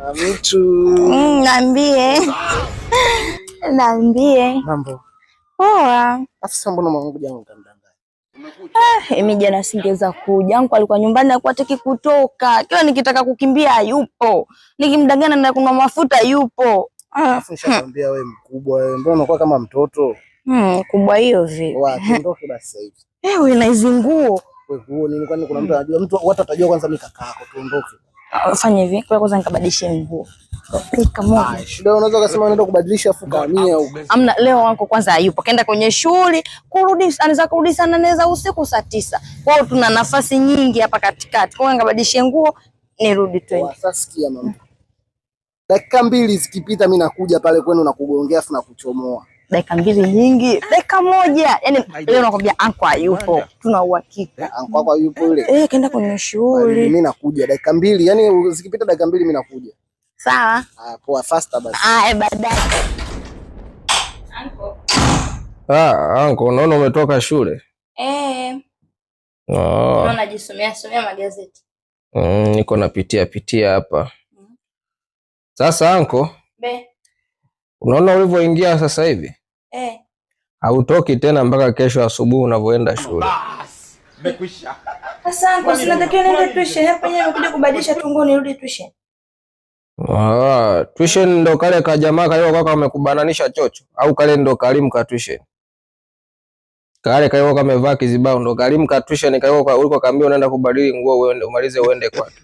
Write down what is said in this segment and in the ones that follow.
Mtu. Niambie. Niambie. Mambo. Poa. Afisa, mbona mwanangu jana utanidanganya? Mimi jana singeweza kuja. Anko alikuwa nyumbani, alikuwa hataki kutoka. Kila nikitaka kukimbia hayupo. Nikimdanganya na kununua mafuta yupo. Alafu nishakwambia wewe mkubwa wewe, mbona unakuwa kama mtoto? Kubwa hiyo vipi? Wa, tuondoke basi sasa hivi. Wewe na hizi nguo. Wewe huo nini, kwani kuna mtu anajua? Mtu watu watajua kwanza mimi kaka yako, tuondoke. Fanya hivi, kwa kwanza nikabadilishe nguo. Dakika moja. Ah, shida unaweza kusema unaenda kubadilisha afu kahamia huko. Amna, leo wangu kwanza hayupo. Kaenda kwenye shughuli, kurudi anaweza kurudi saa 8 za usiku saa 9. Kwa hiyo tuna nafasi nyingi hapa katikati. Kwa hiyo nikabadilishe nguo nirudi twende. Sasa sikia mama. Dakika 2 zikipita mimi nakuja pale kwenu na kugongea afu na kuchomoa. Dakika 2 nyingi, dakika 1. Yaani leo nakwambia anko hayupo. Tuna uhakika. Anko wako hayupo yule. Kaenda kwenye shughuli. Mimi nakuja dakika 2. Yaani zikipita dakika 2 mimi nakuja. Sawa. Ah, poa, faster basi. Baadaye. Anko. Anko, unaona umetoka shule? Unaona najisomea somea magazeti. Niko napitia pitia hapa. Sasa anko, Be. unaona ulivyoingia sasa hivi? Hautoki tena mpaka kesho asubuhi unavyoenda shule. Bas, nimekwisha. Sasa anko, sina takiwa niende tuition. Hapa yenyewe nimekuja kubadilisha tu nguo nirudi tuition. Tuition ndo kale ka jamaa kale kwako amekubananisha chocho au kale ndo kalimu ka tuition? Kale kale kamevaa kizibao ndo kalimu ka tuition kale kwa uliko kaambia unaenda kubadili nguo uende umalize uende kwake.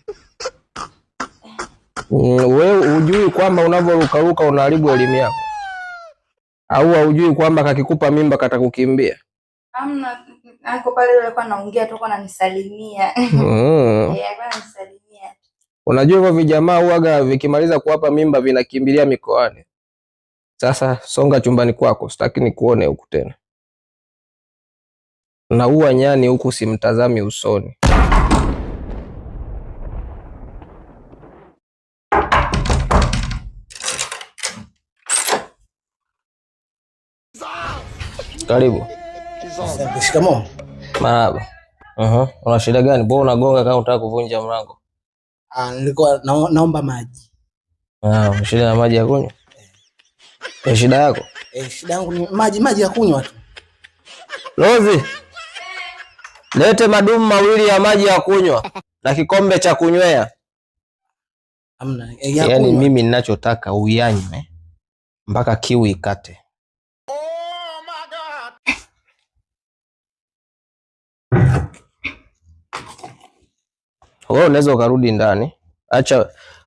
Wewe hujui kwamba unavorukaruka unaharibu elimu yako? Au hujui kwamba kakikupa mimba katakukimbia? Hamna, anko pale yule alikuwa anaongea tu, alikuwa ananisalimia. Alikuwa ananisalimia. Unajua hivyo vijamaa huaga vikimaliza kuwapa mimba vinakimbilia mikoani. Sasa songa chumbani kwako, sitaki nikuone huku tena. Naua nyani huku simtazami usoni. Karibu. Asante, shikamoo. Marhaba. Una shida gani? Mbona unagonga kama unataka kuvunja mlango? Nilikuwa naomba maji. Una shida na maji ya kunywa? Shida yako? Shida yangu ni maji ya kunywa tu. Rozi, lete madumu 2 ya maji ya kunywa na kikombe cha kunywea. Hamna, ya kunywa. Mimi ninachotaka uyanywe mpaka kiu ikate. Oh my God. Wewe unaweza ukarudi ndani. Acha